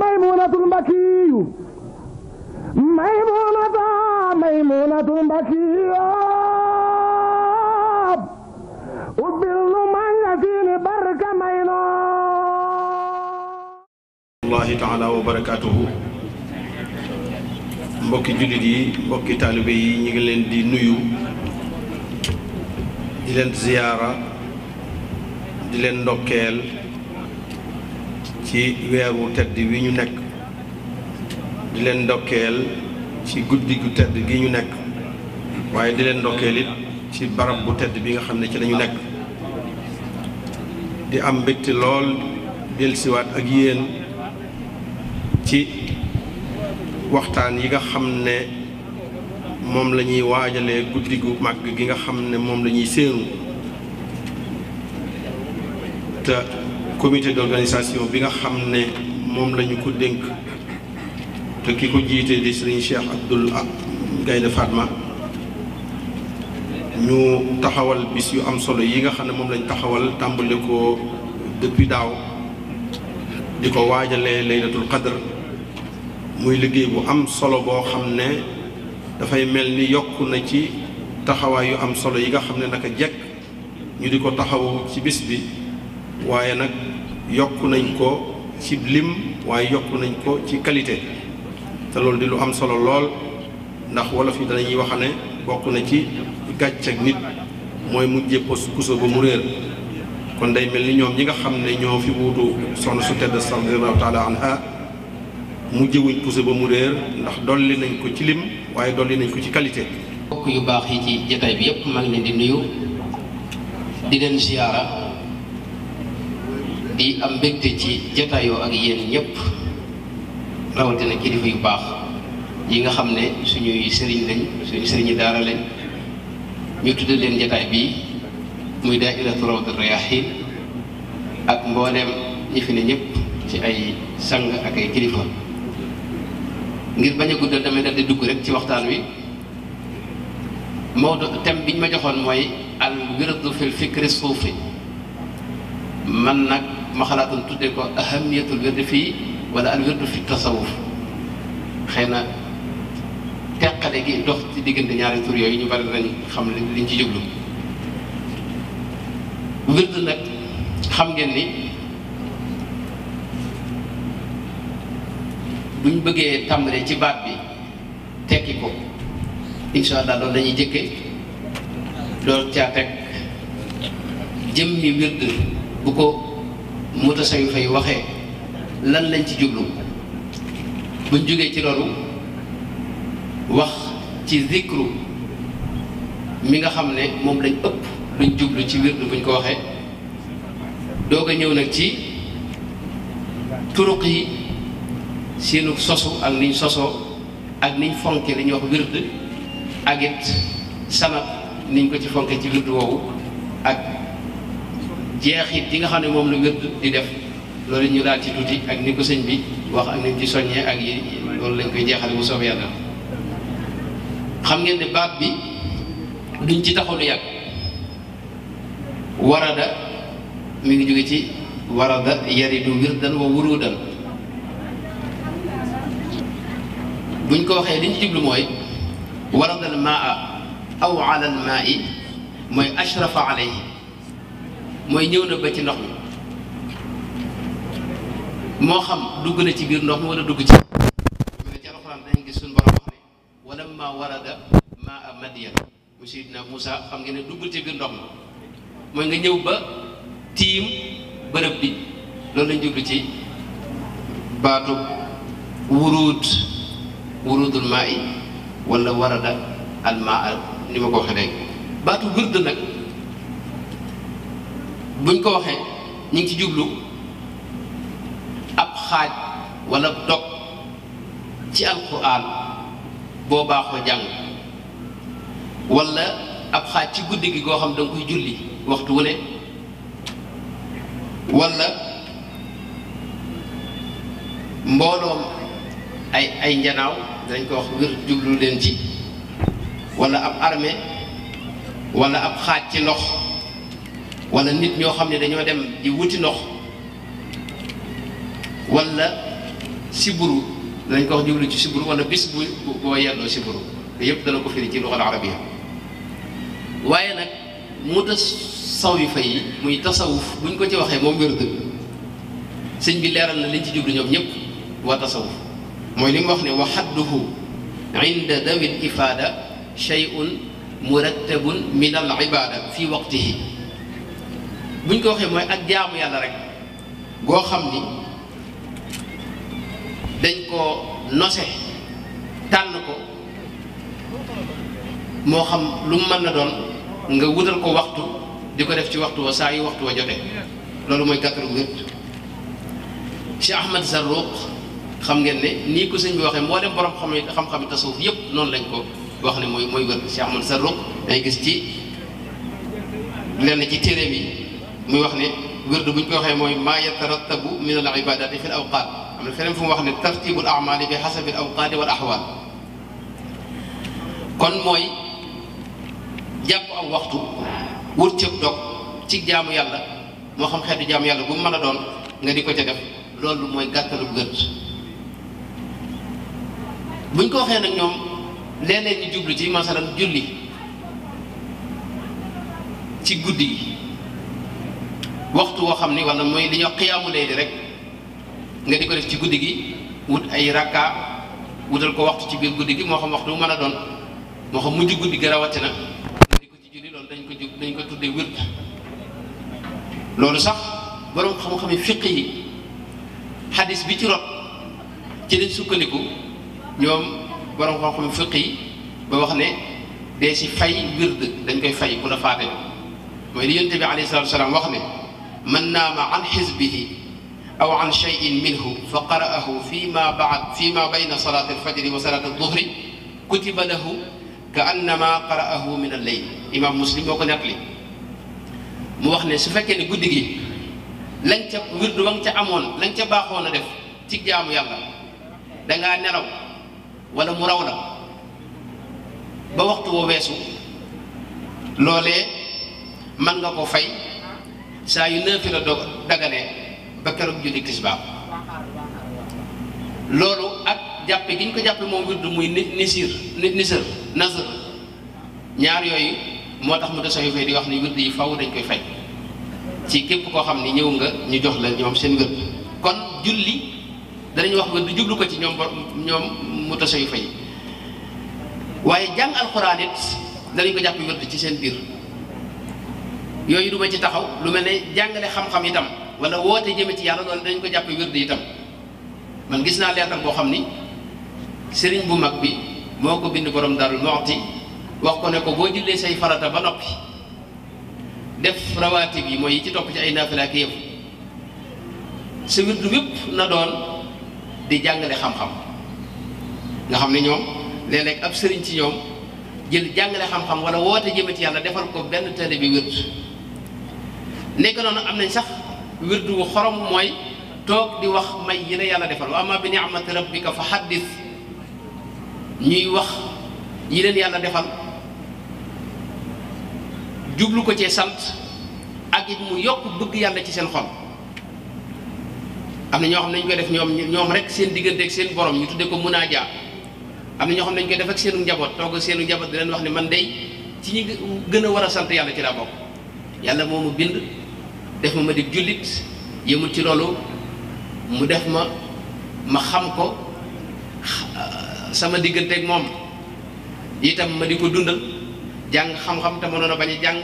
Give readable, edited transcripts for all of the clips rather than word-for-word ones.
maymunatul mbakiyu maymunatul mbakiyu ubbil nu mangasiini barka mayno Allahi taala wa barakatuhu. Mbokki jullit yi, mbokki taalibe yi, ñu ngi leen di nuyu, di leen ziyaara, di leen ndokkeel ci weeru tedd wi ñu nekk, di leen ndokkeel ci guddi gu tedd gi ñu nekk, waaye di leen ndokkeel it ci barab bu tedd bi nga xam ne ci lañu nekk. di am mbégte lool dellusiwaat ak yéen ci waxtaan yi nga xam ne moom la ñuy waajalee guddi gu màgg gi nga xam ne moom la ñuy séenu te comité d'organisation bi nga xam ne moom la ñu ko dénk te ki ko jiite di Serigne Cheikh Abdoul Gaynde Fatma ñu taxawal bis yu am solo yi nga xam ne moom lañ taxawal tàmbale ko depuis daaw di ko waajalee laylatul qadr muy liggéey bu am solo boo xam ne dafay mel ni yokk na ci taxawaay yu am solo yi nga xam ne naka jekk ñu di ko taxawu ci bis bi, waaye nag yokk nañ ko ci lim, waaye yokk nañ ko ci qualité. te loolu di lu am solo lool, ndax wolof yi danañuy wax ne bokk na ci gàcc ak nit mooy mujjee puso ba mu réer. kon day mel ni ñoom ñi nga xam ne ñoo fi wuutu soxna su tedd sallallahu taala anha mujjewuñ puso ba mu réer, ndax dolli nañ ko ci lim, waaye dolli nañ ko ci qualité. mbokk yu baax yi ci jotaay bi yépp maa ngi leen di nuyu, di leen ziyaara, di am mbégte ci jotaayoo ak yéen ñëpp, rawatina kilifa yu baax yi nga xam ne suñuy sëriñ lañ, suñu sëriñi daara lañ. ñu tudde leen jotaay bii muy daairatu rawdu rayaahiin ak mbooleem ñi fi ne ñëpp ci ay sang ak ay kilifa. ngir bañ a guddal damay dal di dugg rek ci waxtaan wi. Maodo thème biñ ma joxoon mooy al wirdu fil fikri suufi. man nag ma xalaatoon tudde ko ahamiyatul wirdi fii wala al wirdu fi tasawuf. xëy na teqale gi dox ci diggante ñaari tur yooyu ñu bari nañ xam liñ ci jublu. wird nag xam ngeen ni buñ bëggee tàmbalee ci baat bi tekki ko insha allah loolu dañuy jëkke loolu caa teg jëmmi wird bu ko mutasawwifa yi waxee lan lañ ci jublu. buñ jógee ci loolu wax ci zikru mi nga xam ne moom lañ ëpp luñ jublu ci wird buñ ko waxee, doog a ñëw nag ci turuq yi seenu sosu ak niñ sosoo ak niñ fonke li ñuy wax wird, ak it sanad niñ ko ci fonke ci wird woowu, ak jeexit yi nga xam ne moom la wird di def. loolu ñu daal ci tuuti ak ni ko sëñ bi wax ak ni mu ci soññee ak yi loolu lañ koy jeexale bu soobee yàlla. xam ngeen ne baat bi duñ ci taxaw lu yàgg. warada mi ngi jóge ci warada yaridu wirdan wa wurudan. buñ ko waxee li ñu jublu mooy warada al maa aw ala al maai mooy ashrafa alayhi, mooy ñëw na ba ci ndox mi, moo xam dugg na ci biir ndox mi wala dugg ci. mais ci alxuraan dañ gis suñu borom wax ne walamma warada maa madyan mu Seydina Muusa, xam ngeen ne duggul ci biir ndox mi, mooy nga ñëw ba tiim bërëb bi. loolu lañ jublu ci baatu wurudul maa i wala warada al maa ni ma ko waxee léegi. baatu wird nag buñ ko waxee ñu ngi ci jublu ab xaaj wala dog ci alquran boo baaxoo jàng, wala ab xaaj ci guddi gi goo xam da nga koy julli waxtu wu ne, wala mbooloom ay njanaaw dañ ko wax wir jublu leen ci, wala ab armée, wala ab xaaj ci ndox, wala nit ñoo xam ne dañoo dem di wuti ndox wala siburu dañ ko wax jublu ci siburu wala bis bu boo yelloo siburu yëpp dana ko firi ci luxal arabiya waaye nag mutasawifa yi muy tasawuf buñ ko ci waxee moom wérd sëñ bi leeral na liñ ci jublu ñoom ñëpp waa tasawuf mooy li mu wax ne wa xadduhu inda dawi l ifada shay'un murattabun min al ibada fi waqtihi buñ ko waxee mooy ak jaamu yàlla rek goo xam ni dañ ko nose tànn ko moo xam lu mu mën na doon nga wutal ko waxtu di ko def ci waxtu wa saa yu waxtu wa jote loolu mooy gàttalu wér Cheikh Ahmad Zarruq xam ngeen ne nii ko sëñ bi waxee moo dem borom xam-xam tasawuf yépp noonu lañ ko wax ne mooy wér Cheikh Ahmad Zarruq day gis ci lenn ci téeréem yi muy wax ne wérdu bu ñu ko waxee mooy maa yatarattabu min al ibadati fi l awqat am na feneen fu mu wax ne tartibul amali bi xasabi al awqati wal ahwal kon mooy jàpp aw waxtu wut cëb dog ci jaamu yàlla moo xam xeetu jaamu yàlla bu mu mën a doon nga di ko ca def loolu mooy gàttalu wérd buñ ko waxee nag ñoom léeg-léeg ñu jublu ci masalan julli ci guddi gi waxtu woo xam ni wala mooy li ñuy wax xiyaamu layli rek nga di ko def ci guddi gi wut ay rakka wutal ko waxtu ci biir guddi gi moo xam waxtu bu mën a doon moo xam mujj guddi gi rawatina nga di ko ci julli loolu dañ ko tuddee wird loolu sax borom xam-xami fiq yi xadis bi ci rot ci lañ sukkandiku ñoom borom xam-xami fiq yi ba wax ne dee si fay wird dañ koy fay ku la faate mooy li yonent bi alayhi salaatu wa salaam wax ne man naama an xisbihi aw an cheyin minhu fa qara'ahu fi ma bayna salaati alfajri wa salaati alduhri kutiba lahu ka annama qara'ahu min alleyl imam muslim moo ko nettali mu wax ne su fekkee ne guddi gi lañ ca wirdu wa nga ca amoon lañ ca baaxoon a def ci jaamu yàlla dangaa nelaw wala mu raw la ba waxtu woo weesu loolee mën nga ko fay saa yu nëfi la daganee ba keroog julli tisbaar loolu ak jàppe gi ñu ko jàppe moom wirdu muy nazr ñaar yooyu moo tax mu tasawuf di wax ni wirdu yi faw dañ koy fay ci képp koo xam ni ñëw nga ñu jox la ñoom seen wird kon julli danañ wax wird jublu ko ci ñoom mu tasawuf yi waaye jàng alxuraan it danañ ko jàppe wird ci seen biir yooyu du ma ci taxaw lu mel ne jàngale xam-xam itam wala woote jëme ci yàlla loolu dañ ko jàppe wird itam man gis naa leetar boo xam ni sëriñ bu mag bi moo ko bind borom Daarul Muxti wax ko ne ko boo jullee say farata ba noppi def rawaatib yi mooy yi ci topp ci ay naafila ak yëpp sa wirdu wépp na doon di jàngale xam-xam nga xam ne ñoom léeg-léeg ab sëriñ ci ñoom jël jàngale xam-xam wala woote jëme ci yàlla defal ko benn tële bi wird nekk noonu am nañ sax wirdu wu xorom mooy toog di wax may yi la yàlla defal wa amma bi ni'mati rabbika fa haddis ñuy wax yi leen yàlla defal jublu ko cee sant ak it mu yokk bëgg yàlla ci seen xol am na ñoo xam ne dañ koy def ñoom rek seen diggante ak seen borom ñu tuddee ko munaaja am na ñoo xam ne dañ koy def ak seenu njaboot toog ak seenu njaboot di leen wax ne man day ci ñi gën a war a sant yàlla ci laa bokk yàlla moo ma bind def ma di jullit yëmul ci loolu mu def ma xam ko sama diggante ak moom itam ma di ko dundal jàng xam-xam te mënoon a bañ a jàng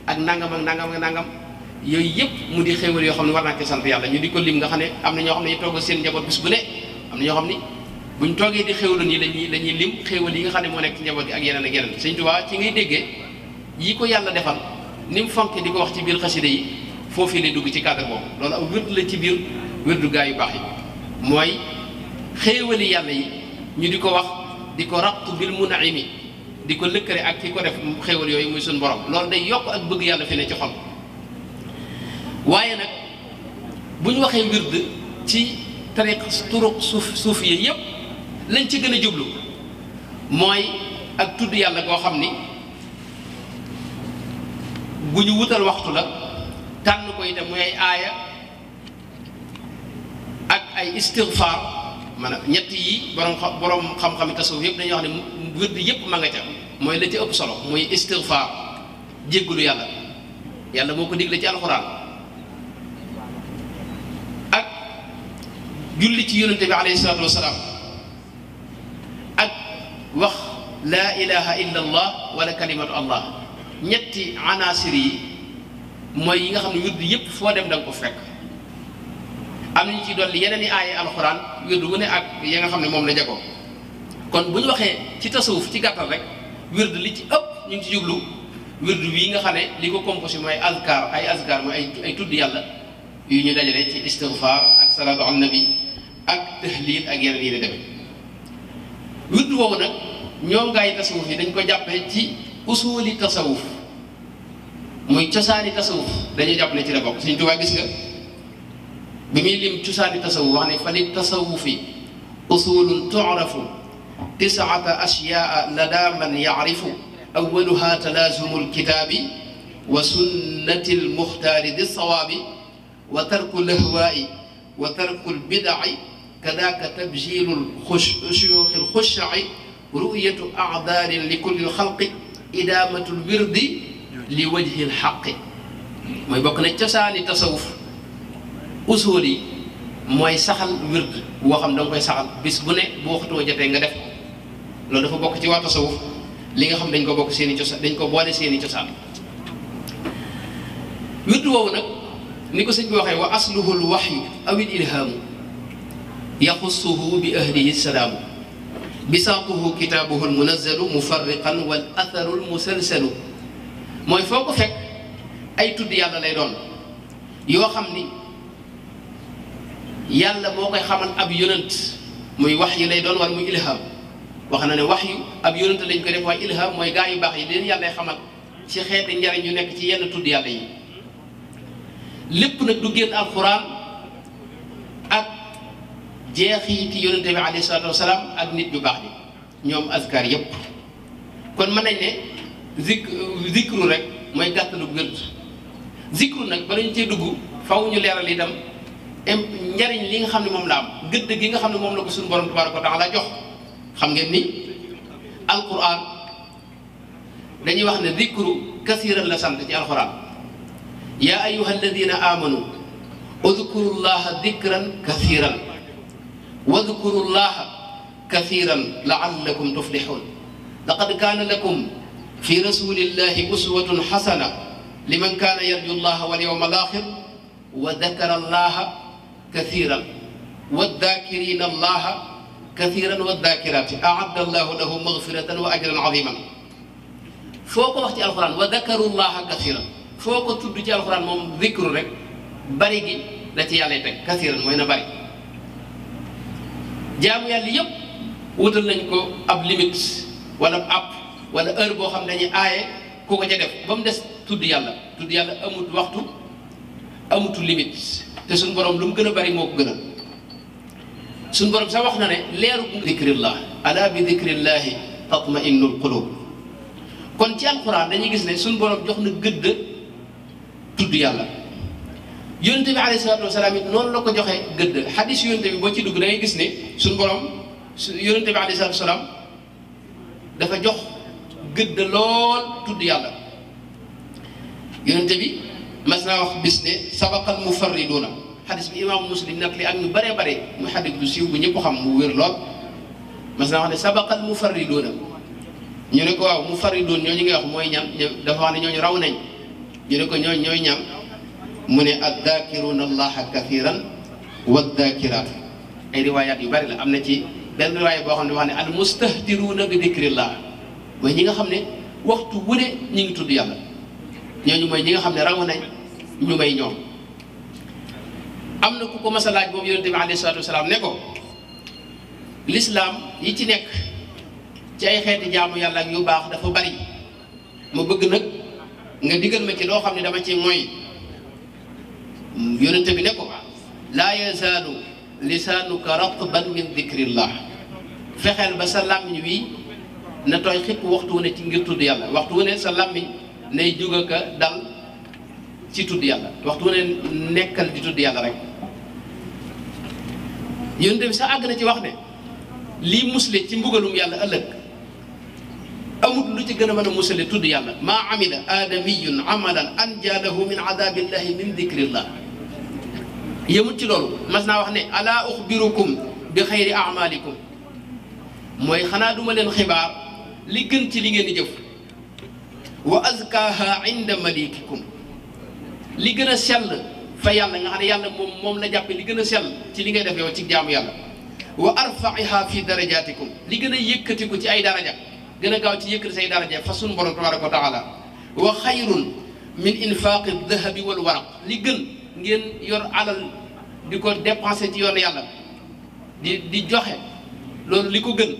ak nangam yooyu yëpp mu di xéewal yoo xam ne war naa ci sant yàlla ñu di ko lim nga xam ne am na ñoo xam ne ñu toog seen njaboot bis bu ne am na ñoo xam ni buñ toogee di xéewlu nii lañuy lim xéewal yi nga xam ne moo nekk ci njaboot gi ak yeneen ak yeneen Sëñ Tuubaa ci ngay déggee yi ko yàlla defal ni mu fonke di ko wax ci biir xasida yi foofii lay dugg ci cadre boobu loolu aw wird la ci biir wirdu gaa yu baax yi mooy xéewali yàlla yi ñu di ko wax di ko rabtu bil mun'imi di ko lëkkale ak ki ko def xéewal yooyu muy suñu borom loolu day yokk ak bëgg yàlla fi ne ci xol waaye nag bu ñu waxee wird ci tariq turuq suuf yi yépp lañ ci gën a jublu mooy ak tudd yàlla koo xam ni bu ñu wutal waxtu la tànn ko itam muy ay aaya ak ay istighfar maanaam ñett yi borom xam-xam tasawuf yëpp dañuy wax ne wird yëpp ma nga ca mooy la ci ëpp solo muy istighfar jéggulu yàlla moo ko digle ci alxuraan ak julli ci yonente bi alayhi salaatu wasalaam ak wax laa ilaha illa allah wala kalimatu allah ñetti anasir yi mooy yi nga xam ne wird yëpp foo dem da nga ko fekk. am nañu ci dolli yeneen i aaye alxuraan wird wu ne ak ya nga xam ne moom la jagoo kon bu ñu waxee ci tasawuf ci gàttal rek wird li ci ëpp ñu ngi ci jublu wird bii nga xam ne li ko composé mooy azkar mooy ay tudd yàlla yu ñu dajale ci istighfar ak salaatu ala nabi ak tahlil ak yeneen yi di demee wird boobu nag ñoom gaa yi tasawuf yi dañ ko jàppee ci usuli tasawuf muy cosaani tasawuf dañuy jàpp ne ci la bokk Sëriñ Tuubaa gis nga bi muy lim cosaani tasawuf wax ne fa li tasawufi usulun tu'rafu tis'ata ashyaa lada man ya'rifu awwaluha talaazumu alkitaabi wa sunnati almuxtaari di sawaabi wa tarku lahwaa'i wa tarku albidai kadaaka tabjiilu shuyuuxi alxushaci ru'yatu a'daarin li kulli alxalqi idaamatu alwirdi li wajhi alxaqi mooy bokk na cosaani tasawuf usul yi mooy saxal wird boo xam da nga koy saxal bis bu ne bu waxtu wa jotee nga def ko loolu dafa bokk ci waa tasawuf li nga xam dañ ko bokk seeni cosaan dañ ko boole seeni cosaan wird woowu nag ni ko sëñ bi waxee wa asluhu alwaxyu aw il ilhaamu yaxussuhu bi ahlihi salaamu bisaatuhu kitaabuhu almunazzalu mufarriqan wal atharu almusalsalu mooy foo ko fekk ay tudd yàlla lay doon yoo xam ni yàlla moo koy xamal ab yonent muy wax yu lay doon wala muy ilham wax na ne wax yu ab yonent lañ koy def waaye ilham mooy gaa yu baax yi leen yàlla xamal ci xeeti njariñ yu nekk ci yenn tudd yàlla yi lépp nag du génn alquran ak jeexiti yonente bi alayhi salaatu wasalaam ak nit ñu baax ni ñoom azkar yépp kon mën nañ ne zikru rek mooy gàttalu wird zikru nag ba dañ cee dugg faw ñu leeral itam njariñ li nga xam ne moom la am gëdd gi nga xam ne moom la ko suñu borom tabaraka wa taala jox xam ngeen ni alquran dañuy wax ne zikru kasiran la sant ci alquran yaa ayuha alladina amanu udkuru llaha dikran kasiran wadkuru llaha kasiran laallakum tuflixun laqad kaana lakum fi rasulillahi uswatun xasana liman kaana yarju llaha wal yawma al axir wa dakara allaha كثيرا والذاكرين الله كثيرا والذاكرات أعد الله لهم مغفرة وأجرا عظيما فوق وقت القرآن وذكروا الله كثيرا فوق تدج القرآن مم ذكر رك بريجي التي عليك كثيرا وين بري جامو يالي يب wutal nañ ko ab limite wala ab wala heure boo xam dañuy aaye ku ko ca def ba mu des tudd yàlla amut waxtu amutu limite te suñu borom lu mu gën a bari moo ko gën a suñu borom sax wax na ne leeru dikrillah ala bi dikrillahi tatma'innul qulub kon ci alquran dañuy gis ne suñu borom jox na gëdd tudd yàlla yonente bi alayhi salaatu wasalaam it noonu la ko joxee gëdd xadis yonente bi boo ci dugg da ngay gis ne suñu borom yonente bi alayhi salaatu wasalaam dafa jox gëdd lool tudd yàlla yonente bi mas naa wax bis ne sabaqal mufarriduuna xadis bi imaamu muslim nag li ak ñu bëree bëri muy xadis bu siiw bu ñëpp xam mu wér lool mas naa wax ne sabaqal mufarriduuna ñu ne ko waaw mufarriduun ñooñu ngay wax mooy ñan dafa wax ne ñooñu raw nañ ñu ne ko ñooy ñan mu ne addaakiruuna allaha kathiran waddaakiraat ay riwaayaat yu bëri la am na ci benn riwaaya boo xam ne wax ne al mustahdiruuna bi dikrillah mooy ñi nga xam ne waxtu wu ne ñi ngi tudd yàlla ñooñu mooy ñi nga xam ne raw nañ ñu may ñoom am na ku ko mas a laaj boobu yonente bi alayhi salaatu wasalaam ne ko lislaam yi ci nekk ci ay xeeti jaamu yàlla ak yu baax dafa bari ma bëgg nag nga digal ma ci loo xam ne dama ci mooy yonente bi ne ko laa yazaalu lisaanuka ratban min dikrillah fexeel ba sa làmmiñ wi na tooy xipp waxtu wu ne ci ngir tudd yàlla waxtu wu ne sa làmmiñ nay jóg ka dal ci tudd yàlla waxtu wu ne nekkal di tudd yàlla rek yonent bi sax àgg na ci wax ne lii musle ci mbugalum yàlla ëllëg amut lu ci gën a mën a musale tudd yàlla maa amila aadamiyun amalan anjalahu min adabillahi min dikrillah yemut ci loolu mas naa wax ne ala uxbirukum bi xayri amalikum mooy xanaa duma leen xibaar li gën ci li ngeen di jëf wa azkaha inda malikikum li gën a sell fa yàlla nga xam ne yàlla moom la jàppe li gën a sell ci li ngay def yow ci jaamu yàlla wa arfaiha fi darajatikum li gën a yëkkatiku ci ay daraja gën a gaaw ci yëkkati say daraja fa sunu borom tabaraka wa taala wa xayrun min infaqi dahabi wal waraq li gën ngeen yor alal di ko dépensé ci yoon yàlla di joxe loolu li ko gën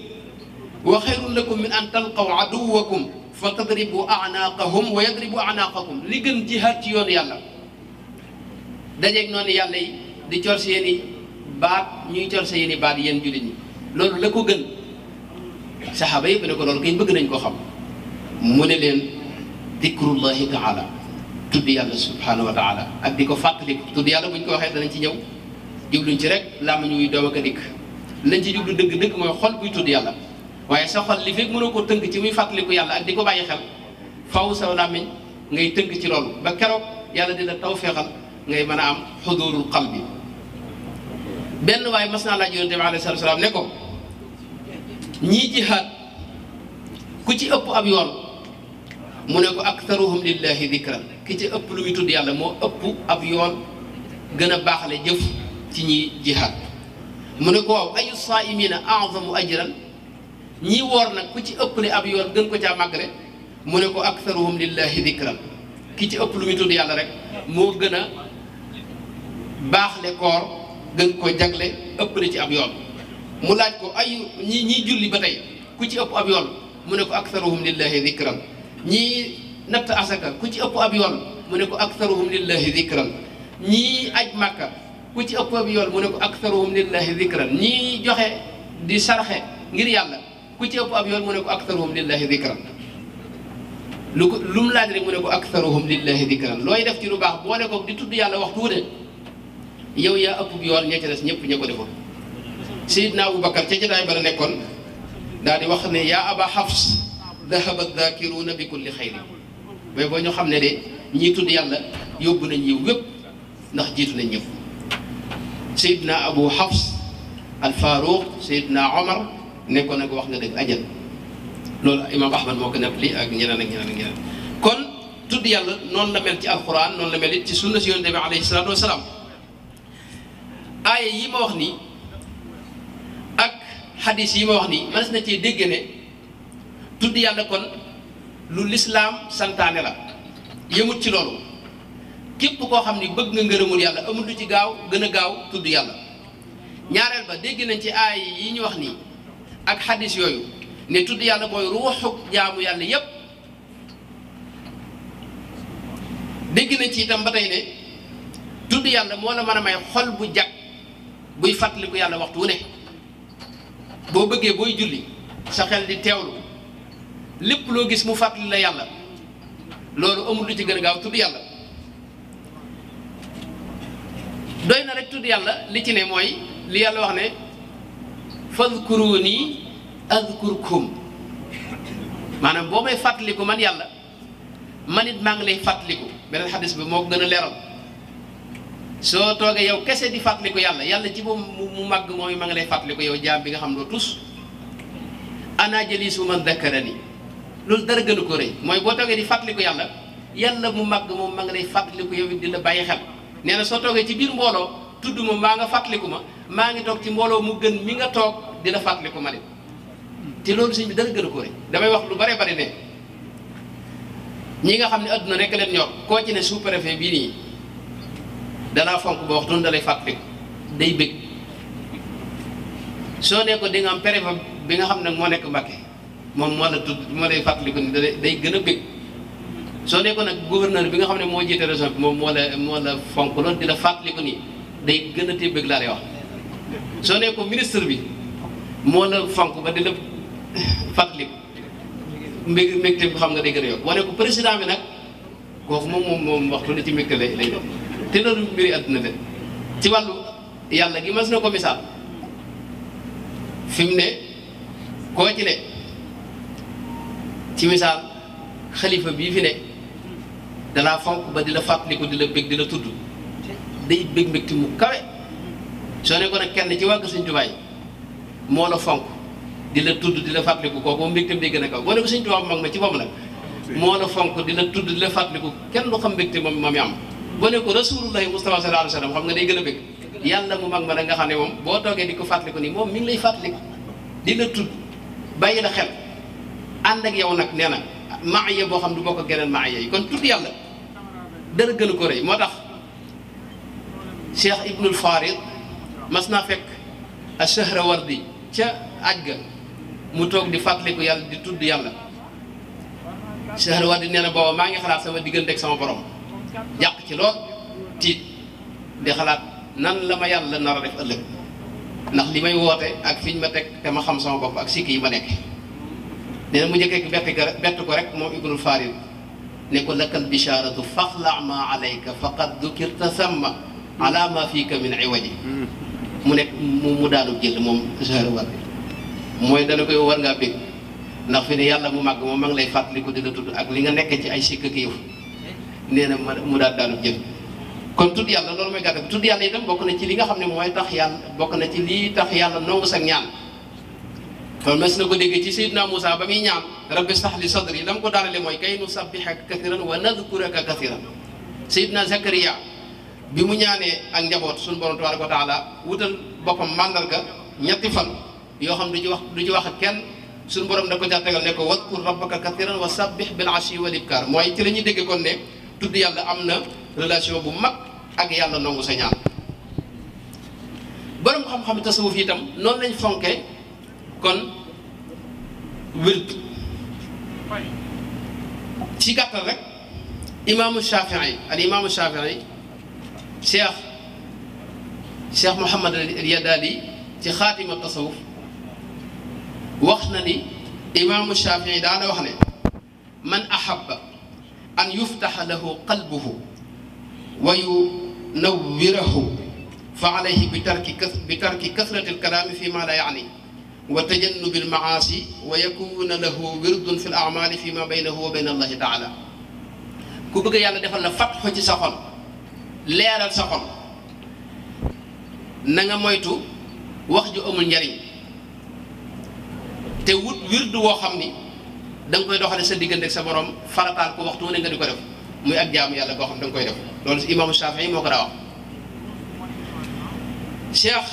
wa xayrun lakum min an talqaw aduwakum fa tadribu a'naqahum wa yadribu a'naqakum li gën jihaad ci yoon yàlla dajeeg noonu yàlla yi di cor si yéen i baat ñuy cor si yéen i baat yéen jullit ñi loolu la ko gën saxaaba yëpp ne ko loolu kay bëgg nañ koo xam mu ne leen dikrullahi taala tudd yàlla subhanahu wa taala ak di ko fàttaliku tudd yàlla bu ñu ko waxee danañ ci ñëw jubluñ ci rek làmmiñ ñuy doom ak a dikk lañ ci jublu dëgg-dëgg mooy xol buy tudd yàlla waaye sa xol li fekk mënoo ko tënk ci muy fàttaliku yàlla ak di ko bàyyi xel faw sa làmmiñ ngay tënk ci loolu ba keroog yàlla dina tawfeexal ngay mën a am xudurul qalbi benn waaye mas naa laaj yonente bi alayhi salaatu salaam ne ko ñii jihaad ku ci ëpp ab yoon mu ne ko aktharuhum lillahi dikran ki ci ëpp lu muy tudd yàlla moo ëpp ab yoon gën a baaxale jëf ci ñi jihaad mu ne ko waaw ayu saa'imina a'zamu ajran ñii woor nag ku ci ëppale ab yoon gën ko caa màggale mu ne ko aktharuhum lillahi dikran ki ci ëpp lu muy tudd yàlla rek moo gën a baaxle koor gën ko jagle ëppale ci ab yoon mu laaj ko ayu ñii julli ba tey ku ci ëpp ab yoon mu ne ko aktharuhum lillahi dikran ñii natt asaka ku ci ëpp ab yoon mu ne ko aktharuhum lillahi dikran ñii aj màkka ku ci ëpp ab yoon mu ne ko aktharuhum lillahi dikran ñii joxe di sarxe ngir yàlla ku ci ëpp ab yoon mu ne ko aktharuhum lillahi dikran lu mu laaj rek mu ne ko aktharuhum lillahi dikran looy def ci lu baax boole ko di tudd yàlla waxtu wu ne yow yaa ëpp yoon ña ca des ñëpp ña ko defoon Seydina Aboubacar ca jotaay ba la nekkoon daal di wax ne yaa aba Hafs dahaba dhakiruna bi kulli xayri mais boo ñu xam ne de ñii tudd yàlla yóbbu nañ yiw wépp ndax jiitu nañ ñëpp Seydina Abu Hafs al Faruq Seydina Omar nekkoon na ko wax nga dëgg ajal loolu imam Ahmad moo ko nettali ak ñeneen ak ñeneen ak ñeneen kon tudd yàlla noonu la mel ci alquran noonu la mel it ci sunna si yonent bi alayhi salaatu wasalaam aaya yi ma wax nii ak xadis yi ma wax nii mënees na cee dégg ne tudd yàlla kon lu lislaam santaane la yëmut ci loolu képp koo xam ni bëgg nga ngërëmul yàlla amul lu ci gaaw gën a gaaw tudd yàlla ñaareel ba dégg nañ ci aaya yi ñu wax nii ak xadis yooyu ne tudd yàlla mooy ruuxu jaamu yàlla yépp dégg nañ ci itam ba tey ne tudd yàlla moo la mën a may xol bu jag buy fàttaliku yàlla waxtu wu ne boo bëggee booy julli sa xel di teewlu lépp loo gis mu fàttali la yàlla loolu amul lu ci gën a gaaw tudd yàlla doy na rek tudd yàlla li ci ne mooy li yàlla wax ne fadkuruni adkurkum maanaam boo may fàttaliku man yàlla man it maa ngi lay fàttaliku beneen xadis bi moo ko gën a leeral soo toogee yow kese di fàttaliku yàlla yàlla ci boobu mu màgg mooy ma ngi lay fàttaliku yow jaam bi nga xam loo tus ana jalisu man dakkarani loolu dara gënu ko rëy mooy boo toogee di fàttaliku yàlla yàlla mu màgg moom ma ngi lay fàttaliku yow it di la bàyyi xel nee na soo toogee ci biir mbooloo tudd ma maa nga fàttaliku ma maa ngi toog ci mbooloo mu gën mi nga toog di la fàttaliku ma de te loolu sëñ bi dara gënu ko rëy damay wax lu bare bari ne ñi nga xam ne adduna rek leen ñor koo ci ne sous-préfet bii nii danaa fonk ba waxtu da lay fàttaliku day bëgg soo ne ko di nga am préfet bi nga xam ne moo nekk Mbàkke moom moo la tudd moo lay fàttaliku ni day gën a bëgg soo ne ko nag gouverneur bi nga xam ne moo jiite région bi moom moo la fonk loolu di la fàttaliku ni day gën a tee bëgg laa lay wax soo ne ko ministre bi moo la fonk ba di la fàttaliku mbégte bi xam nga day gën a yokk boo ne ko président bi nag kooku moom waxtu ne ci mbégte lay def te loolu mbiri àdduna de ci wàllu yàlla gi mas na ko misaal fi mu ne koo ci ne ci misaal xalifa bii fi ne dalaa fonk ba di la fàttaliku di la bég di la tudd day bég mbégti mu kawe soo ne ko nag kenn ci wàgg Sëñ Tuubaa moo la fonk di la tudd di la fàttaliku kooku mbégtam day gën a kaw boo ne ko Sëñ Tuubaa mag ma ci boppam nag moo la fonk di la tudd di la fàttaliku kenn du xam mbégte moom moom am boo ne ko rasulullahi Mustafa sallallahu alayhi wa sallam xam nga day gën a bég yàlla mu mag ma nag nga xam ne moom boo toogee di ko fàttaliku nii moom mi ngi lay fàttaliku di la tudd bàyyi la xel ànd ak yow nag nee na maaya boo xam du bokk ak geneen maaya yi kon tudd yàlla dara gën a ko rëy moo tax Cheikh Ibnul Farid mas naa fekk a Sahrawardi ca aj ga mu toog di fàttaliku yàlla di tudd yàlla Sahrawardi nee na booba maa ngi xalaat sama diggante ak sama borom jàq ci lool tiit di xalaat nan la ma yàlla nar a def ëllëg ndax li may woote ak fiñ ma teg te ma xam sama bopp ak sikki yi ma nekk nee na mu njëkkee bett ko rek moom Ibnul Farid ne ko lakal bisharatu faxla ma alayka faqad dukirta samma ala ma fiika min iwaji mu nekk mu daanu jël moom Sahrawardi mooy dana koy war ngaa bég ndax fi ne yàlla mu màgg moom ma ngi lay fàttaliku di la tudd ak li nga nekk ci ay sikk ak yëf nee na mu daanu jël kon tudd yàlla loolu mooy gàtt bi tudd yàlla itam bokk na ci li nga xam ne mooy tax yàlla bokk na ci lii tax yàlla nangu sa ñaan kon mas na ko déggee ci Seydina Moussa ba muy ñaan rabbi shrah li sadri la mu ko daanale mooy kay nusabbihaka kathiran wa nadhkuraka kathiran Seydina Zakariya bi mu ñaanee ak njaboot suñu borom tabaraka wa taala wutal boppam màndarga ñetti fan yoo xam du ci wax ak kenn suñu borom da ko ca tegal ne ko wadkur rabbaka kathiran wa sabbih bil ashi wal ibkar mooy ci la ñuy dégg kon ne tudd yàlla am na relation bu mag ak yàlla nangu sa ñaan borom xam-xam tasawuf itam noonu lañ fonke kon wird ci gàttal rek imaamu Shafii al imaamu Shafii cheikh Muhammad al Yadali ci xaatima tasawuf wax na ni imaamu Shafii daana wax ne man ahabba an yuftaxa lahu qalbuhu wa yunawwirahu fa alayhi bi tarki kasrati alkalaami fi ma la yaani wa tajannubi almaasi wa yakuna lahu wirdun fi al-a'maali fi ma baynahu wa bayna allahi taala ku bëgg yàlla defal la fatxu ci sa xol leeral sa xol na nga moytu wax ju amul njariñ te wut wirdu woo xam ni da nga koy doxale sa diggante ak sa borom farataal ko waxtu wu ne nga di ko def muy ak jaamu yàlla boo xam da nga koy def loolu si imaamu Shafii moo ko daa wax cheikh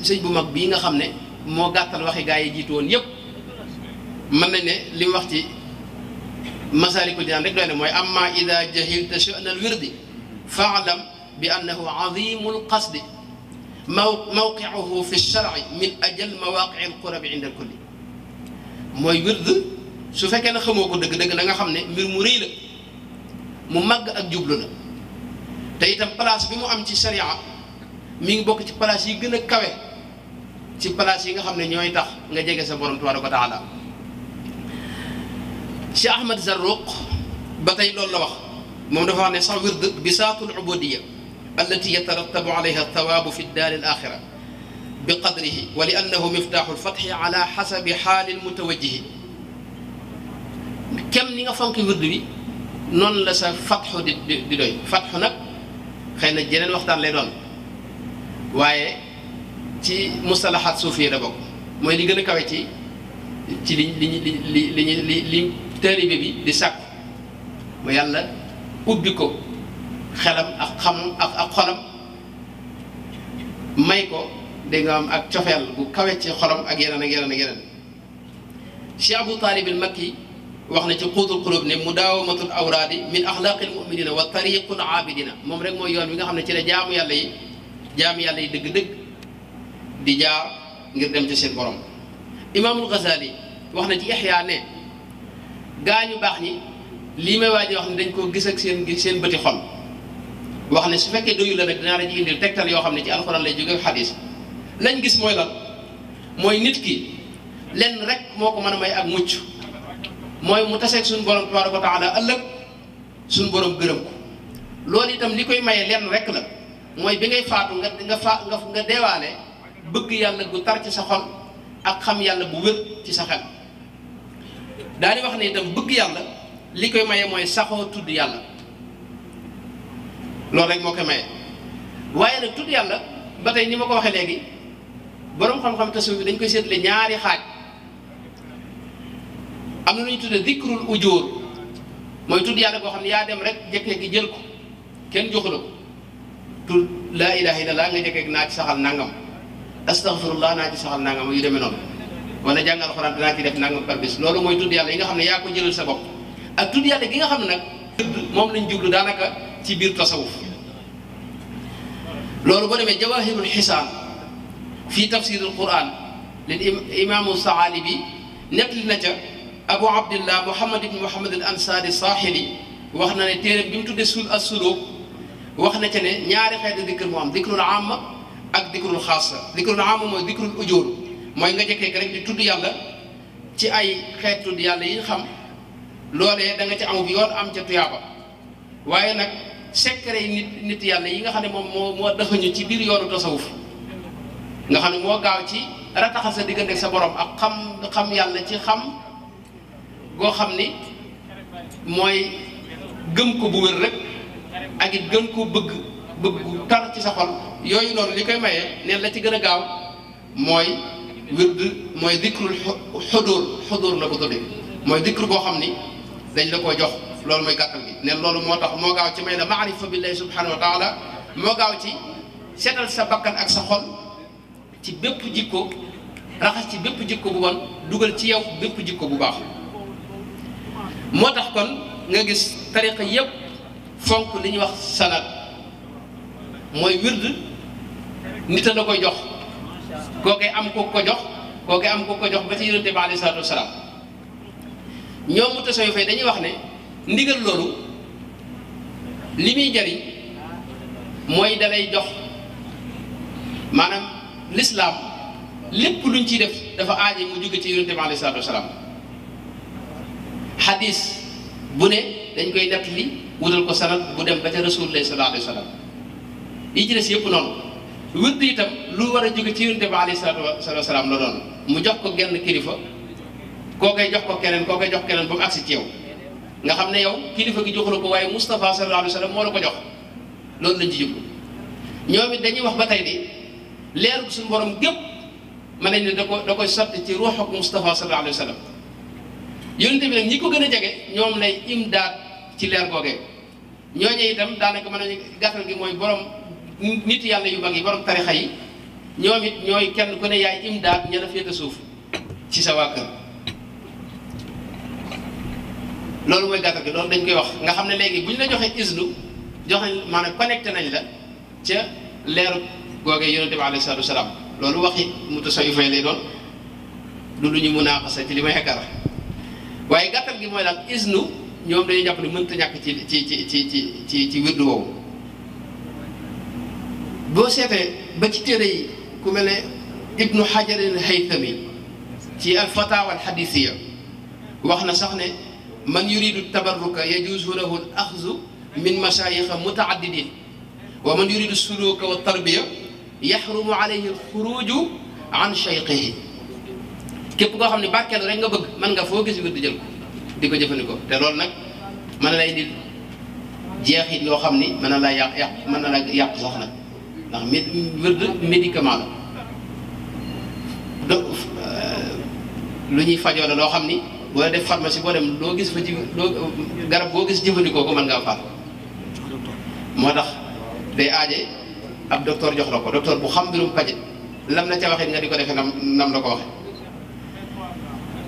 sëñ bu mag bii nga xam ne moo gàttal waxi gaa yi jiitu woon yépp mën nañ ne li mu wax ci Masaalikul Jinaan rek doy na mooy amma ida jahilta sha'na al wirdi fa'lam bi annahu azimul qasdi mawqi'uhu fi shar'i min ajal mawaqi'il qurabi inda al kulli mooy wird su fekkee ne xamoo ko dëgg-dëgg da nga xam ne mbir mu rëy la mu màgg ak jublu la te itam place bi mu am ci sharia mi ngi bokk ci place yi gën a kawe ci place yi nga xam ne ñooy tax nga jege sa borom tabaaraka wa taala Cheikh Ahmad Zarruq ba tey loolu la wax moom dafa wax ne sax wird bisaatul ubudiyya allati yatarattabu alayha thawaabu fi daari al-aaxira bi qadrihi wa li annahu miftaaxu al-fatxi ala xasabi xaali al-mutawajjihi kem ni nga fonk wird bi noonu la sa fatxu di doy fatxu nag xëy na jeneen waxtaan lay doon waaye ci mustalaxaat suufiya la bokk mooy li gën a kawe ci li taalibe bi di sàkk mu yàlla ubbi ko xelam ak xamam ak xolam may ko dégg nga am ak cofeel bu kawe ci xolam ak yeneen ak yeneen ak yeneen Cheikh Abou Talib al Makki wax na ci Quutul Qulub ne mudaawamatul awraadi min axlaaqil muminina wa tariqul aabidina moom rek mooy yoon wi nga xam ne ci la jaamu yàlla yi dëgg-dëgg di jaar ngir dem ci seen borom Imaamul Ghazali wax na ci Ihya ne gaa ñu baax ñi lii may waaj wax ne dañ koo gis ak seen bëti xol wax ne su fekkee doyu la nag dinaa la ci indil tegtal yoo xam ne ci alxuraan lay jóge ak xadis lañ gis mooy lan mooy nit ki lenn rek moo ko mën a may ak mucc mooy mu taseeg suñu borom tabaaraka wa taala ëllëg suñu borom gërëm ko loolu itam li koy maye lenn rek la mooy bi ngay faatu nga deewaale bëgg yàlla gu tar ci sa xol ak xam yàlla bu wér ci sa xel. daal di wax ne itam bëgg yàlla li koy maye mooy saxoo tudd yàlla loolu rek moo koy maye waaye nag tudd yàlla ba tey ni ma ko waxee léegi boroom xam-xam tasawuf bi dañ koy seetle ñaari xaaj. am na lu ñu tuddee dikrul ujóor mooy tudd yàlla boo xam ne yaa dem rek jekkee gi jël ko kenn joxu la ko tudd laa ilaha illallah nga jekkee naa ci saxal nangam astaghfirullah naa ci saxal nangam yu demee noonu wala jàngal alxuraan dinaa ci def nangam par bis loolu mooy tudd yàlla yi nga xam ne yaa ko jëlal sa bopp ak tudd yàlla gi nga xam ne nag moom lañ jublu daanaka ci biir tasawuf loolu boo demee jawahirul xisaan fii tafsirul quran lil imaamu saalibi nettali na ca abu abdillah muhammad ibn muhammad al ansari saaxili wax na ne téere bi mu tuddee as-suluk wax na ca ne ñaari xeeti dikr moo am dikrul amma ak dikrul xaasa dikrul amma mooy dikrul ujóor mooy nga jekkee rek di tudd yàlla ci ay xeet tudd yàlla yi xam loolee da nga ci amub yoon am ca tuyaaba waaye nag secret yi nit yàlla yi nga xam ne moom moo dafañu ci biir yoonu tasawuf nga xam ne moo gaaw ci rataxal sa diggante ak sa borom ak xam yàlla ci xam goo xam ni mooy gëm ko bu wér rek ak it gën ko bëgg tar ci sa xol yooyu noonu li koy maye neen la ci gën a gaaw mooy wird mooy dikrul xudur la ko tuddee mooy dikr boo xam ni dañ la koo jox loolu mooy gàttal gi neen loolu moo tax moo gaaw ci may la maarifa billahi subhanahu wa taala moo gaaw ci seetal sa bakkan ak sa xol ci bépp jikko raxas ci bépp jikko bu bon dugal ci yow bépp jikko bu baax moo tax kon nga gis tariqa yépp fonk li ñuy wax sanad mooy wird nit a la koy jox kookee am ko ko jox kookee am ko ko jox ba ci yonente bi alayhi salaatu wasalaam ñoom mu tasawuf fay dañuy wax ne ndigal loolu li muy jariñ mooy dalay jox maanaam l'islam lépp luñ ciy def dafa aaje mu jóge ci yonente bi alayhi salaatu wasalaam xadis bu ne dañ koy nettali wutal ko sanad bu dem ba ca rasulullah sallallahu alayhi wa sallam yi ci des yëpp noonu wird itam lu war a jóge ci yonente bi alayhi salaatu wasalaam la doon mu jox ko genn kilifa koo koy jox ko keneen koo koy jox keneen ba mu agsi ci yow nga xam ne yow kilifa gi joxu la ko waaye Moustapha sallallahu alayhi wa sallam moo la ko jox loolu lañ ci jublu ñoom it dañuy wax ba tey di leeru suñu borom gépp mën nañ ne da koy sotti ci ruux ak Moustapha sallallahu alayhi wa sallam yonente bi nag ñi ko gën a jege ñoom lay imdaad ci leer googee ñooñu itam daanaka mën nañu gàttal gi mooy borom nit yàlla yu mag yi borom tarixa yi ñoom it ñooy kenn ku ne yaay imdaad ña la féete suuf ci sa waa kër loolu mooy gàttal gi loolu dañ koy wax nga xam ne léegi bu ñu la joxee isnu joxe maanaam connecté nañ la ca leeru googee yonente bi alayhi salaatu wasalaam loolu waxi mutasawwifa lay doon du lu ñu munaqasa ci li may xekar waaye gàttal gi mooy daal isnu ñoom dañuy jàpp ne mënta ñàkk ci wirdu woowu boo seetee ba ci téere yi ku mel ne ibnu Hajar al-Haythami ci al-Fatawa al-Hadithiya wax na sax ne man yuridu tabarruka yajuuzu lahu al-axzu min mashaayikha mutaaddidin wa man yuridu suluka wa tarbiya yaxrumu alayhi al-xuruju an shaykhihi képp koo xam ne barkeelu rek nga bëgg mën nga foo gis wird jël ko di ko jëfandikoo te loolu nag mën na lay indi jeexit yoo xam ni mën na laa yàq mën na la yàq sax nag ndax wird médicament la do lu ñuy fajoo la loo xam ni boo def pharmacie boo dem loo gis fa ci loo garab boo gis jëfandikoo ko mën ngaa faat moo tax day aaje ab docteur jox la ko docteur bu xam mbirum pajit lam na ca waxit nga di ko defee nam la ko waxe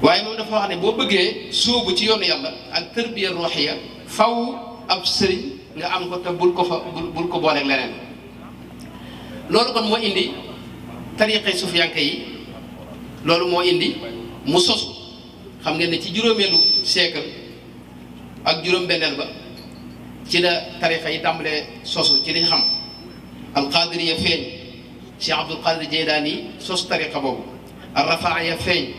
waaye moom dafa wax ne boo bëggee sóobu ci yoonu yàlla ak tërbiya ruuxiya faw ab sëriñ nga am ko te bul ko booleeg leneen loolu kon moo indi tariqe sufiyanke yi loolu moo indi mu sosu xam ngeen ne ci juróomeelu siècle ak juróom-benneel ba ci la tariqa yi tàmbalee sosu ci liñ xam alqadiriya feeñ Cheikh Abdul Qadir Jeylaani sos tariqa boobu arrafaaya feeñ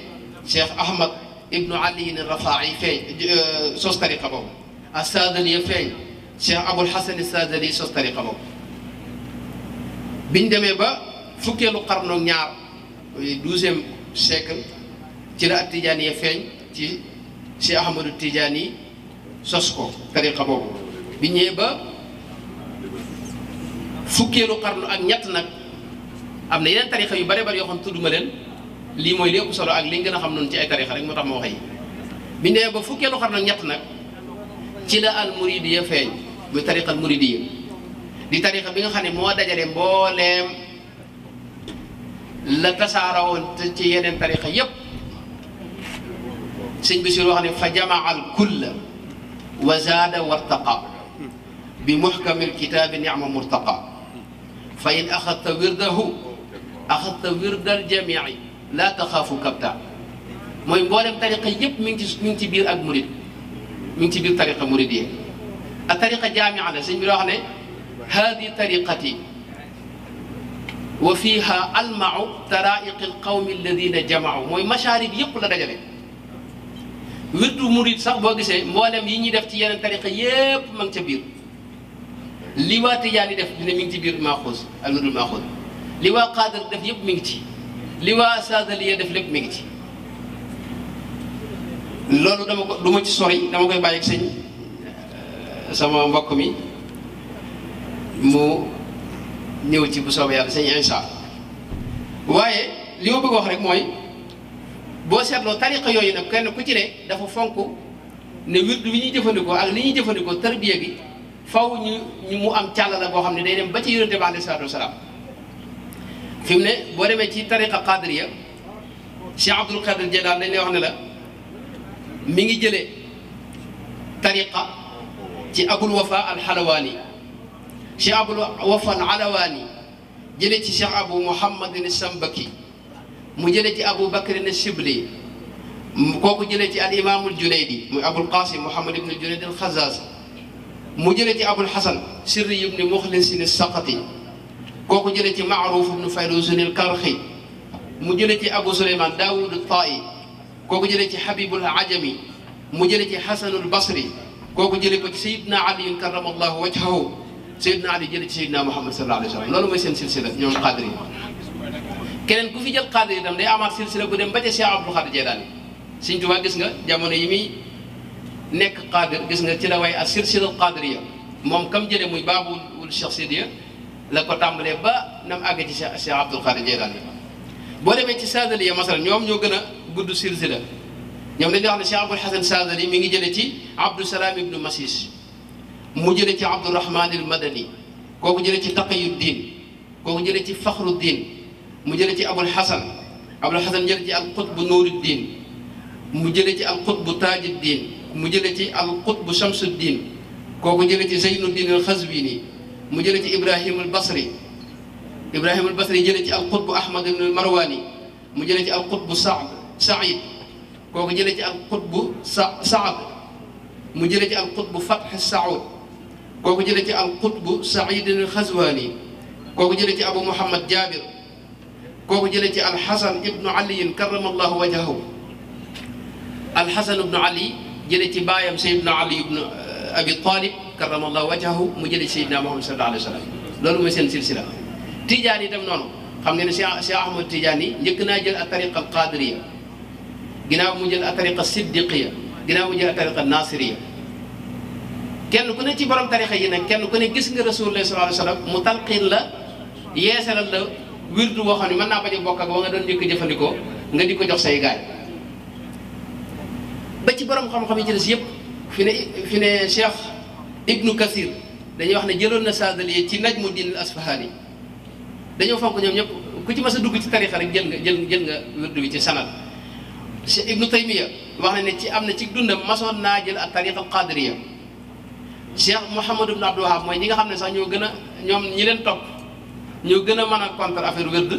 Cheikh Ahmad ibnu Ali Rafaa'i feeñ sos tariqa boobu as-Saadali feeñ Cheikh Abul Hasan as-Saadali sos tariqa boobu biñ demee ba fukkeelu xarnu ak ñaar 12e siècle ci la ak Tijaani ya feeñ ci Cheikh Ahmadou Tijaani sos ko tariqa boobu bi ñëwee ba fukkeelu xarnu ak ñett nag am na yeneen tariqa yu bare bare yoo xam tudduma leen lii mooy li ëpp solo ak li gën a xam noonu ci ay tariqa rek moo tax ma wax yi bi ñëwee ba fukkeelu xarnu ak ñett nag ci la al muridiya feeñ muy tariqa al muridiya di tariqa bi nga xam ne moo dajale mbooleem la tasaarawoon ci yeneen tariqa yépp sëñ Basiir wax ne fa jamaa al kulla wa zaada wartaqa bi muhkamil kitaabi ni'ma murtaqa fa in axadta wirdahu axadta wirdal jamii laa taxaafu kabta mooy mboolem tariqa yépp mi ngi ci biir ak murid mi ngi ci biir tariqa muridiyya ak tariqa jaamia la sëñ bi wax ne haadi tariqati wa fiha almau taraiqi alqawmi alladina jamau mooy masharib yépp la dajale wirdu murid sax boo gisee mboolem yi ñuy def ci yeneen tariqa yépp ma ngi ca biir li waa Tijaan yi def dina mi ngi ci biir maaxuus al wirdul maaxuus li waa Qaadir def yépp mi ngi ci li waa Saadaliya def lépp mi ngi ci loolu dama ko du ma ci sori dama koy bàyyi ak sëñ sama mbokk mi mu ñëw ci bu soobee yàlla sëñ Insa waaye li ma bëgg wax rek mooy boo seetloo tariqa yooyu nag kenn ku ci ne dafa fonk ne wirdu bi ñuy jëfandikoo ak li ñuy jëfandikoo tarbiya gi faw ñu mu am càll la boo xam ne day dem ba ci yonente bi alayhi salaatu wasalaam fi mu ne boo demee ci tariqa qadiriya Cheikh Abdul Qadir Jeylaan dañ lay wax ne la mi ngi jëlee tariqa ci Abul Wafa al Halawaani Cheikh Abul Wafa al Halawaani jëlee ci Cheikh Abu Muhammadin Sambaki mu jëlee ci Abu Bakrin Shibli kooku jëlee ci al imaamul Junaydi muy Abul Qasim Muhammad ibn Junayd al Xazaaz mu jëlee ci Abul Hasan Sirri ibn Muxlisin Saqati kooku jëlee ci Maaruf ibn Fayruzin al Karxi mu jëlee ci Abu Suleyman Daawud al Taa'i kooku jëlee ci Habibul Ajami mu jëlee ci Hasanul Basri kooku jëlee ko ci Sayyidina Ali karamallahu wajhahu Sayyidina Ali jëlee ci Sayyidina Muhammad sallallahu alayhi wa sallam loolu mooy seen silsila ñoom Qaadir yi keneen ku fi jël Qaadir yi itam day amaat silsila bu dem ba ca Cheikh Abdul Xaadir Jeylaani Sëñ Tuubaa gis nga jamono yi muy nekk Qaadir gis nga ci la way ak silsila Qaadiriya moom kam jëlee muy Baabul Cheikh Sidiya la ko tàmbalee ba nam àgg ci Cheikh Abdul Xaadir Jeylaani boo demee ci Saadaliya masalan ñoom ñoo gën a gudd silsila ñoom dañuy wax ne Cheikh Abul Hasan Saadali mi ngi jëlee ci Abdou Salaam ibnu Masis mu jëlee ci Abdourahman al Madani kooku jëlee ci Taqiyuddin kooku jëlee ci Fakhruddin mu jëlee ci Abul Hasan jëlee ci al Qutb Nuruddin mu jëlee ci al Qutb Tajuddin mu jëlee ci al Qutb Shamsuddin kooku jëlee ci Zeynuddin al Xazwini mu jëlee ci Ibrahim al Basri jëlee ci al Qutb Ahmad ibn al Marwani mu jëlee ci al Qutb Saïd kooku jëlee ci al Qutb Saad mu jëlee ci al Qutb Fath Saoud kooku jëlee ci al Qutb Saïd al Xazwani kooku jëlee ci Abu Muhammad Jabir kooku jëlee ci al Hasan ibnu Ali karamallahu wajhahu al Hasan ibnu Ali jëlee ci baayam Sayyidina Ali ibnu Abi Talib karamallahu wajhahu mu jëlee ci Sayyidina Muhammad sallallahu alayhi wa sallam loolu mooy seen silsila Tijaan yi itam noonu xam nga ne Cheikh Ahmad Tijaan yi njëkk naa jël ak tariqa al Qadiriya ginnaaw mu jël ak tariqa Siddiqiya ginnaaw mu jël ak tariqa Nasiriya kenn ku ne ci borom tariqa yi nag kenn ku ne gis nga Rasulullah sallallahu alayhi wa sallam mu talqiin la yeesalal la wirdu boo xam ne mën naa bañ a bokk ak wa nga doon njëkk jëfandikoo nga di ko jox say gaay ba ci borom xam-xam yi ci des yëpp fi ne Cheikh Ibnu Kathir dañuy wax ne jëloon na Saadaliya ci Najmuddin al Asfahani dañoo fonk ñoom ñëpp ku ci mas a dugg ci tarixa rek jël nga wirdu bi ci sanad Cheikh Ibnu Taymiya wax na ne ci am na ci dundam masoon naa jël ak tariqa al Qadiriya Cheikh Mouhamad ibn Abdul Wahab mooy ñi nga xam ne sax ñoo gën a ñoom ñi leen topp ñoo gën a mën a contre affaire wird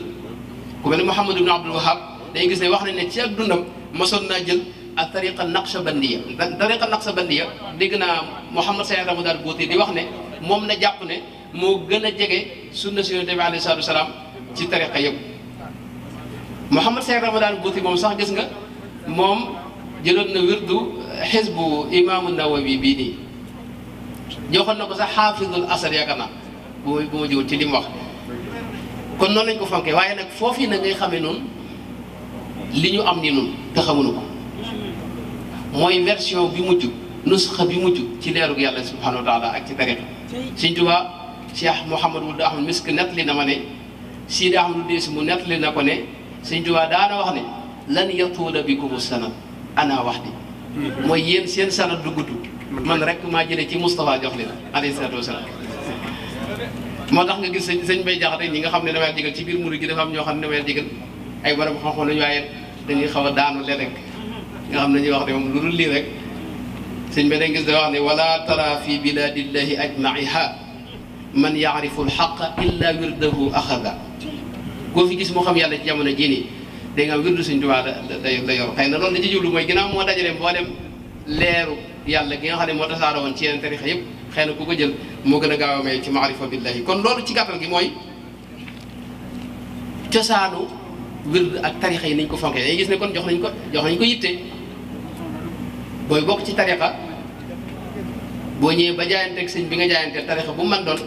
ku mel ne Mouhamad ibn Abdul Wahab dañuy gis ne wax nañ ne ci ak dundam masoon naa jël ak tariqa naqshbandiya tariqa naqshbandiya dégg naa Mouhamad Sayyid Ramadan Bouti di wax ne moom na jàpp ne moo gën a jege sunna si Yonent bi alayhi salaatu wasalaam ci tariqa yëpp Mouhamad Sayyid Ramadan Bouti moom sax gis nga moom jëloon na wirdu xisbu imaamu Nawawi bii nii joxoon na ko sax xaafidul asar yaakaar naa bu ma jiwul ci li mu wax kon noonu lañ ko fonkee waaye nag foofu nag ngay xamee noonu li ñu am ni noonu te xamuñu ko mooy version bi mujj nusxa bi mujj ci leerug yàlla subhanahu wa taala ak ci tariqa Sëñ Tuubaa Cheikh Mouhamadou Wuld Ahmad Misk nettali na ma ne Sidi Ahmadou Deesi mu nettali na ko ne Sëñ Tuubaa daana wax ne lan yatuula bikum sanad ana wax di mooy yéen seen sanad du gudd man rek maa jëlee ci Moustapha jox leen alayhi salaatu wasalaam moo tax nga gis sëñ Bay Jaxate ñi nga xam ne damay digal ci biir murid gi dafa am ñoo xam ne damay digal ay borom xam-xam lañu waaye dañuy xaw a daanu léeg-léeg nga xam ne ñuy wax ne moom lu dul lii rek sëñ bi dañ gis da wax ne wala tara fi biladillahi ajmaiha man yaarifu alxaqa illa wirdahu axada koo fi gis moo xam yàlla ci jamono jii nii da nga wirdu Sëñ Tuubaa la yor xëy na loolu da ci jublu mooy ginnaaw moo dajale mboolem leeru yàlla gi nga xam ne moo tasaaroo woon ci yeneen tarixa yëpp xëy na ku ko jël moo gën a gaaw a may ci maarifa billahi kon loolu ci gàttal gi mooy cosaanu wird ak tarixa yi nañ ko fonkee dañuy gis ne kon jox nañ ko yitte booy bokk ci tarixa boo ñëwee ba jaayanteeg sëñ bi nga jaayanteel tarixa bu man doon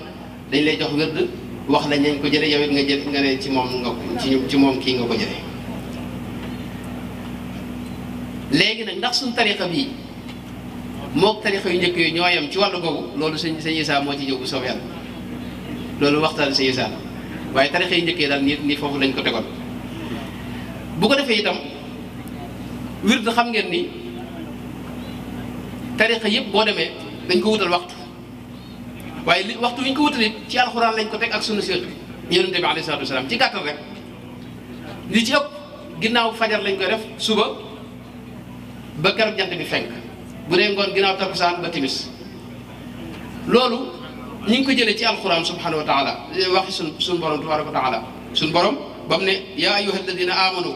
dañ lay jox wird wax la nañ ko jële yow it nga ne ci moom ci moom kii nga ko jële léegi nag ndax suñ tarixa bii mook tarixa yu njëkk yooyu ñoo yem ci wàllu googu loolu sëñ Isaa moo ci ñëw bu soob yàlla loolu waxtaan sëñ Isaa la waaye tarixa yu njëkk yi daal nii foofu lañ ko tegoon bu ko defee itam wird xam ngeen ni tarixa yëpp boo demee dañ ko wutal waxtu waaye li waxtu wi ñu ko wutalit ci alxuraan lañ ko teg ak sunna si yonente bi alayhi salaatu wasalaam ci gàttal rek li ci ëpp ginnaaw fajar lañ koy def suba ba keroog jant bi fenk bu dee ngoon ginnaaw takkusaan ba timis loolu ñu ngi ko jëlee ci alxuraan subhanahu wa taala waxi suñ borom tabaraka wa taala suñ borom ba mu ne yaa ayyuha alladina amanu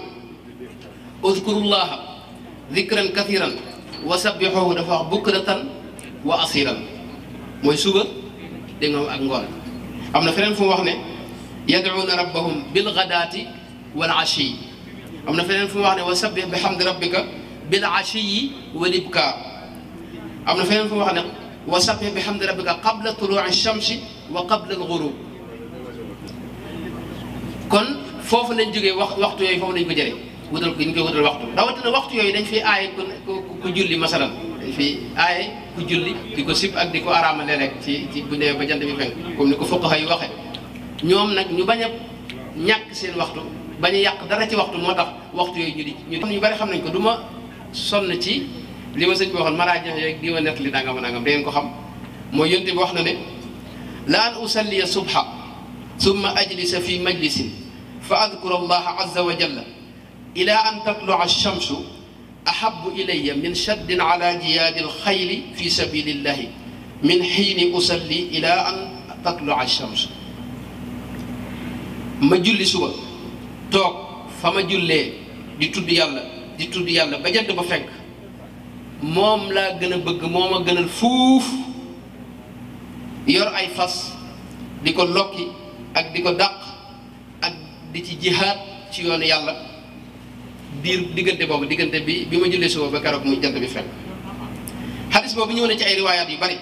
udkurullaha dikran kathiran wa sabbixuhu dafa wax bukratan wa asilan mooy suba dégg nga ak ngoon am na feneen fu mu wax ne yad'uuna rabbahum bil ghadaati wal ashi am na feneen fu mu wax ne wa sabbih bi hamdi rabbika bil ashi wal ibkaar am na feneen fu mu wax ne wa sabbih bi hamdi rabbika qabla tuluu'i shamsi wa qabla al ghurub kon foofu lañ jógee waxtu yooyu foofu lañ ko jëlee wutal ko ñu koy wutal waxtu rawatina waxtu yooyu dañ fi aaye ku julli masalan dañ fi aaye ku julli di ko sib ak di ko araama léeg-léeg ci bu dee ba jant bi fenk comme ni ko fuqaha yu waxe ñoom nag ñu bañ a ñàkk seen waxtu bañ a yàq dara ci waxtu moo tax waxtu yooyu ñu bari xam nañ ko du ma sonn ci li ma sëñ bi waxoon maraaji yeeg di ma nett li nangam nangam da ngeen ko xam mooy yonte bi wax na ne la an usalliya subha summa ajlisa fi majlisin fa adkura allaha azza wa jalla ila an tatlua alchamsu ahabu ilaya min shaddin ala jiyaadi alxayli fi sabilillahi min xiini usalli ila an tatlua alchamsu ma julli suba toog fa ma jullee di tudd yàlla ba jant ba fenk moom laa gën a bëgg moo ma gënal fuuf yor ay fas di ko lokki ak di ko dàq ak di ci jihaad ci yoonu yàlla diggante bi ma jullee suba ba keroog muy jant bi fenk xadis boobu ñëw na ci ay riwaayaat yu bari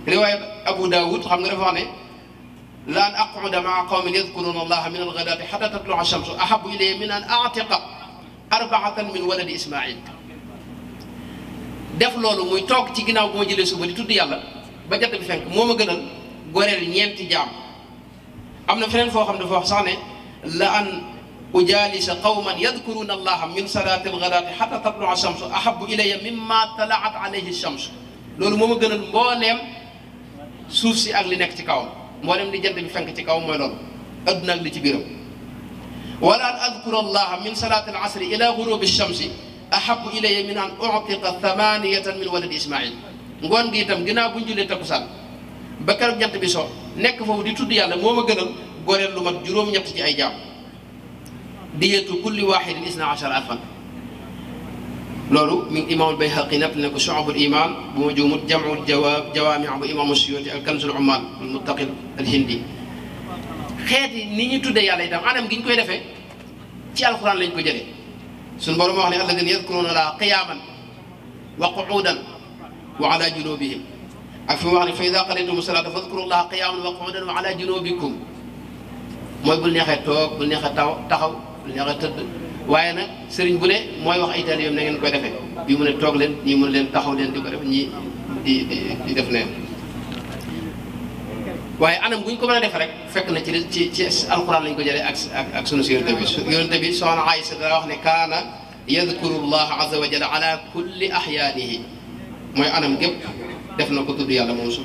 riwaayat Abu Daawud xam nga dafa wax ne la an aquda maa qawmin yadkuruna allaha min alghadaati xata tatlua shamsu ahabu ilayya min an atiqa arbaatan min waladi ismail def loolu muy toog ci ginnaaw bu ma jëlee suba di tudd yàlla ba jant bi fenk moo ma gënal goreel ñeenti jaam am na feneen foo xam dafa wax sax ne la an ujalisa qawman yadkuruna allaha min salati alghadaati xata tatlua shamsu ahabu ilayya mimma talaat alayhi shamsu loolu moo ma gënal mbooleem suuf si ak li nekk ci kawam mbooleem li jant bi fenk ci kawam mooy loolu adduna ak li ci biiram wala an adkura allaha min salati alasri ila gurubi shamsi ahabu ilayya min an utiqa thamaniyatan min waladi ismail ngoon gi itam ginnaaw bu ñu jullee takkusaan ba keroog jant bi so nekk foofu di tudd yàlla moo ma gënal goreel lu mat juróom-ñett ci ay jaam diyatu kulli waxidin isna achara alfan loolu mi ngi imaamul Bayhaqi natt ne ko Shu'abul Iman bu ma juumut jam'ul jawaami' bu imaamu Suyuti al Kanzul Ummaan al Muttaqi al Hindi xeeti ni ñu tuddee yàlla itam anam gi ñu koy defee ci alxuraan lañ ko jëlee suñu borom wax ne alladina yadkuruna Allaha qiyaaman wa qu'uudan wa ala junubihim ak fi mu wax ne fa ida qadaytumu salaata fadkuru Allaha qiyaaman wa qu'uudan wa ala junubikum mooy bul neexee toog bul neexee taxaw bul neexee tëdd waaye nag sëriñ bu ne mooy wax ay taalibeem na ngeen koy defee bii mu ne toog leen ñii mu ne leen taxaw leen di ko def ñii di def neen waaye anam bu ñu ko mën a def rek fekk na ci alquran lañ ko jëlee ak sunu si yonente bi soxna Aysa daa wax ne kaana yadkuru llaha azza wa jalla ala kulli ahyaanihi mooy anam gépp def na ko tudd yàlla moom su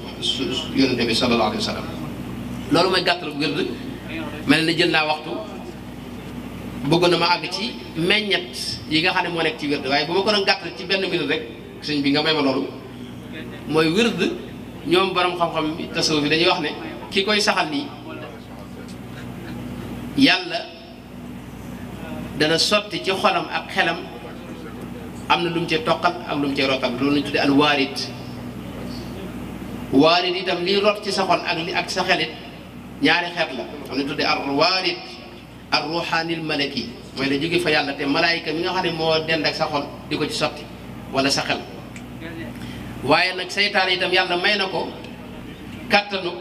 yonente bi sallallahu alayhi wa sallam loolu mooy gàttal wird mel na jël naa waxtu bëggoon na ma àgg ci meññet yi nga xam ne moo nekk ci wird waaye bu ma ko doon gàttal ci benn minute rek sëñ bi nga may ma loolu mooy wird ñoom borom xam-xam tasawuf bi dañuy wax ne ki koy saxal nii yàlla dana sotti ci xolam ak xelam am na lu mu cee toqal ak lu mu cee rotal loolu lañu tuddee al waarid waarid itam lii rot ci sa xol ak sa xelit ñaari xeet la am na tuddee al waarid ar ruuxaanil malaki mooy la jóge fa yàlla te malaayika mi nga xam ne moo dend ak sa xol di ko ci sotti wala sa xel waaye nag seytaan itam yàlla may na ko kattanu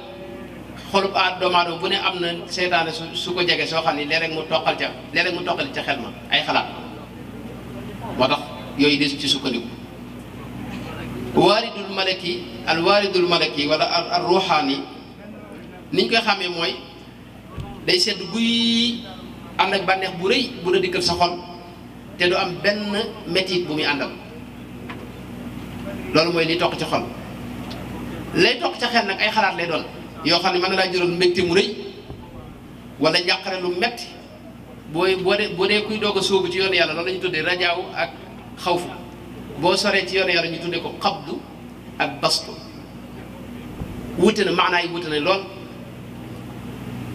xolub doomu aadama bu ne am na seytaane su ko jege soo xam ne léeg-léeg mu toqal ca xel ma ay xalaat moo tax yooyu des ci sukkandiku waaridul malaki al waaridul malaki wala al ruuxaani niñ koy xàmmee mooy day sedd guy ànd ak bànneex bu rëy bu la dikkal sa xol te du am benn métit bu muy àndal loolu mooy liy toq ci xol lay toq ca xel nag ay xalaat lay doon yoo xam ne mën na laa jural mbégte mu rëy wala njàqare lu metti boo dee kuy doog a sóobu ci yoonu yàlla loolu la ñu tuddee rajaaw ak xawfu boo soree ci yoonu yàlla ñu tuddee ko xabdu ak bastu wute na maanaa yi wute na lool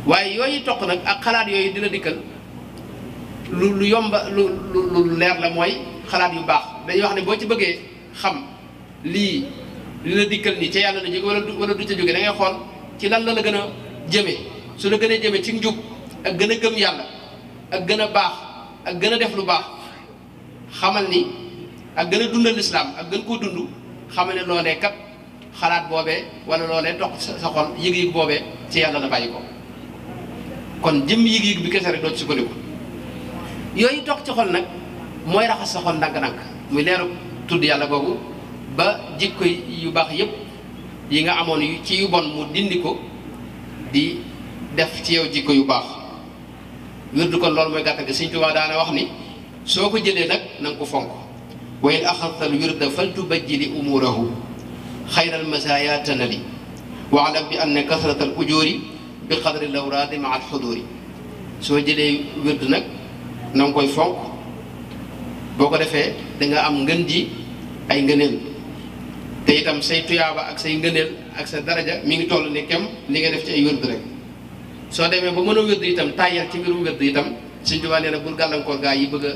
waaye yooyu toq nag ak xalaat yooyu dina dikkal lu yomba lu leer la mooy xalaat yu baax dañuy wax ne boo ci bëggee xam lii li la dikkal nii ca yàlla la jóge wala du ca jóge da ngay xool ci lan la gën a jëme su la gën a jëme ci njub ak gën a gëm yàlla ak gën a baax ak gën a def lu baax xamal ni ak gën a dundal lislaam ak gën koo dund xamal ne loolee kat xalaat boobee wala loolee toq sa xol yëg-yëg boobee ci yàlla la bàyyi ko kon jëm yëg-yëg bi kese rek doo ci sukkandiku yooyu toq ci xol nag mooy raxas sa xol ndànk-ndànk muy leeru tudd yàlla googu ba jikko yu baax yépp yi nga amoon ci yu bon mu dindi ko di def ci yow jikko yu baax wirdu kon loolu mooy gàttal gi Sëñ Tuubaa daana wax ni soo ko jëlee nag na nga ko fonk wa in axadta al wirda faltubajjili umuurahu xayral masaaya tanali wa alam bi anna kasrata al ujuuri bi qadri lawraadi maa al xuduuri soo jëlee wirdu nag na nga koy fonk boo ko defee da nga am ngën ji ay ngëneel te itam say tuyaaba ak say ngëneel ak sa daraja mi ngi toll ni kem li nga def ci ay wird rek soo demee ba mën a wird itam tàyyal ci mbirum wird itam Sëñ Tuubaa nee na bul gàllankoor gaa yi bëgg a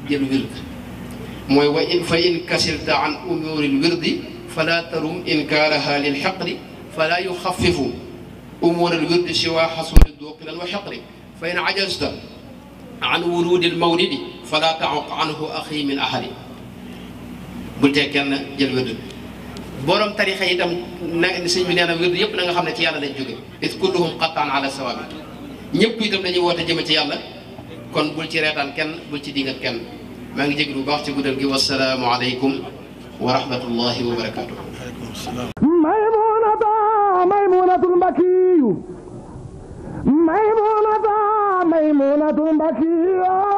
jël wird mooy wa in fa in kasilta an umuuril wirdi fala tarum inkaaraha lil xaqri fala yuxafifu umuural wirdi siwa xasuli duuqilan wa xaqri fa in ajazta an wurudil mawlidi fala taxuq anhu axi min ahadi bul tee kenn jël wird borom tarixa yi itam na sëñ bi nee na wird yëpp na nga xam ne ci yàlla lañ jóge is kulluhum qat'an ala sawabi ñëpp itam dañuy woote jëme ci yàlla kon bul ci reetaan kenn bul ci dingat kenn maa ngi jéglu bu baax ci guddal gi wasalaamu aleykum wa rahmatullahi wa barakatuh maymunatul mbakiyu maymunatul mbakiyu